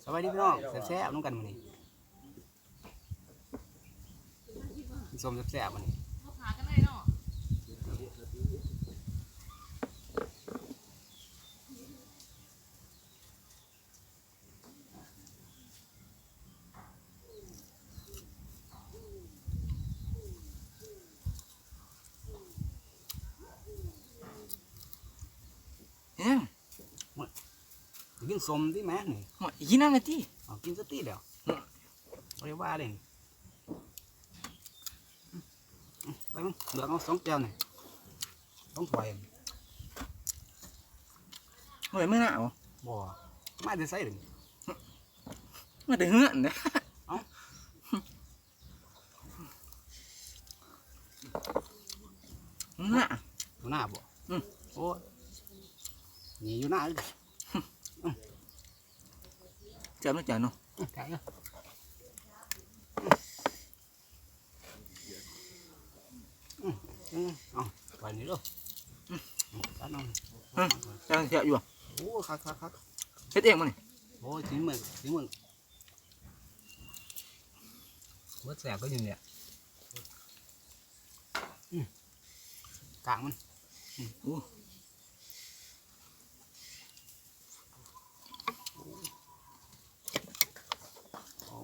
ສະບາຍດີພີ່ນ້ອງ ແຊບໆນຳກັນມື້ນີ້ ສົ້ມແຊບໆມື້ນີ້. ແຮງ ໂອ້ຍ ກິນສົ້ມຕິແມະນີ້. ໂອ້ຍ ກິນນຳແດ່ຕິ. ເອົາ ກິນຊະຕິແລ້ວ. ໂອ້ຍ ບໍ່ໄດ້ວ່າເດ້. ໄປເບິ່ງ ເລືອກເອົາສອງແຈ່ວນີ້ ສອງຖ້ວຍ. ບໍ່ໄດ້ມານາບໍ່? ບໍ່ ມາແຕ່ໃສເດ້? ມາແຕ່ເຮືອນເດ້. ເອົ້າ ນາ ຢູ່ນາບໍ່? ອືມ ໂອ້ຍ ນີ້ຢູ່ນາຄືກັນ. ແຊບເນາະ ແຈ່ວເນາະ. ອືມ ແຊບເນາະ. ອືມ ອືມ ເອົາ ໄປນີ້ເດີ. ອືມ ອືມ ຈັດເອົາ. ອືມ ແຊບຢູ່. ໂອ້ ຄັກໆໆ ເຮັດເອງບໍ່ນີ້? ໂອ້ຍ ສີມື ສີມື. ເບິດແຊບກໍຢູ່ນີ້ແຫຼະ. ອືມ ກ້າງມັນ. ອືມ ໂອ້ ໂອ້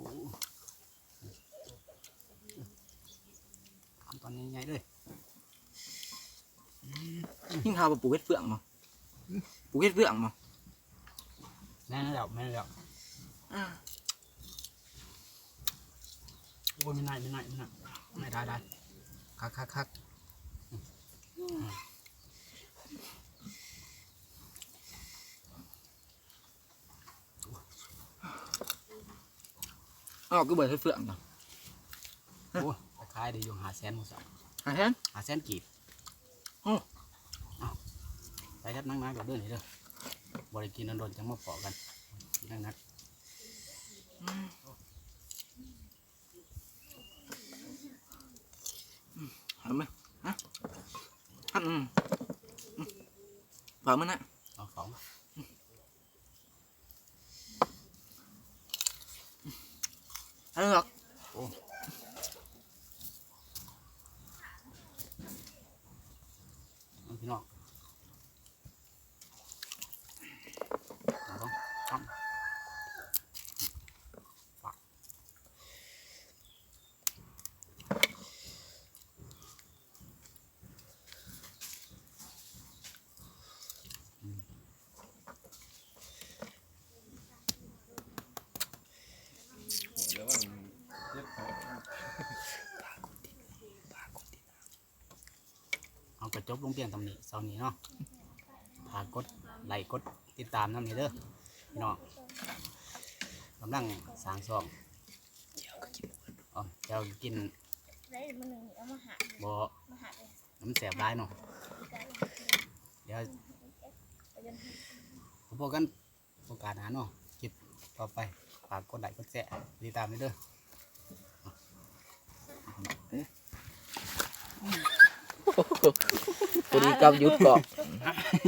ຄຳຕອນໃຫຍ່ໆເລີຍ. ອືມ ຍິນຂ່າວວ່າປູກເຫັດເຟືອງບໍ່? ອືມ ປູກເຫັດເຟືອງບໍ່? ແມ່ນແລ້ວ ແມ່ນແລ້ວ. ອ່າ ໂອ້ຍ ແມ່ນນາຍ ແມ່ນນາຍ ແມ່ນນາຍ ນາຍ ໄດ້ ໄດ້ ຄັກໆໆ. ອືມ ອ້າວ ຄືບໍ່ເຮັດເຟືອງນະ? ໂອ້ຍ ໄປຂາຍໄດ້ຢູ່ຫ້າແສນ ມື້ເຊົ້າ. ຫ້າແສນ? ຫ້າແສນກີບ. ໂອ້ ເອົ້າ ໄປກັບນາງໆ ກັບເດີນີ້ເດີ. ບໍ່ໄດ້ກິນດົນໆ ຈັ່ງມາພໍ້ກັນ ກິນໜັກໆ. ອືມ ເອົາໄໝ? ຮະ? ອືມ ຝາກມັນນະ ເອົາຂອງ. ເອົາດອກ. ໂອ້ ພີ່ນ້ອງ ເອົາ ເຮົາກໍຈົບລົງພຽງສ່ຳນີ້ ເຊົ້ານີ້ເນາະ. ຝາກກົດໄລ້ກົດຕິດຕາມນຳນີ້ເດີພີ່ນ້ອງ. ກຳລັງສ້າງຊ່ອງ ເຈົ້າກໍກິນ ເອົາ ເຈົ້າກໍກິນ ໄດ້ມື້ໜຶ່ງນີ້ເອົາມາຫາ ບໍ່ ມາຫາເອງ ມັນແສບຫຼາຍເນາະ. ດຽວ ໄປເດີນທາງ ພົບກັນໂອກາດໜ້າເນາະ ຄລິບຕໍ່ໄປ. ຝາກກົດໄລ້ກົດແຊ ຕິດຕາມເດີ. ພໍດີກັບຢຸດເກາະ ເ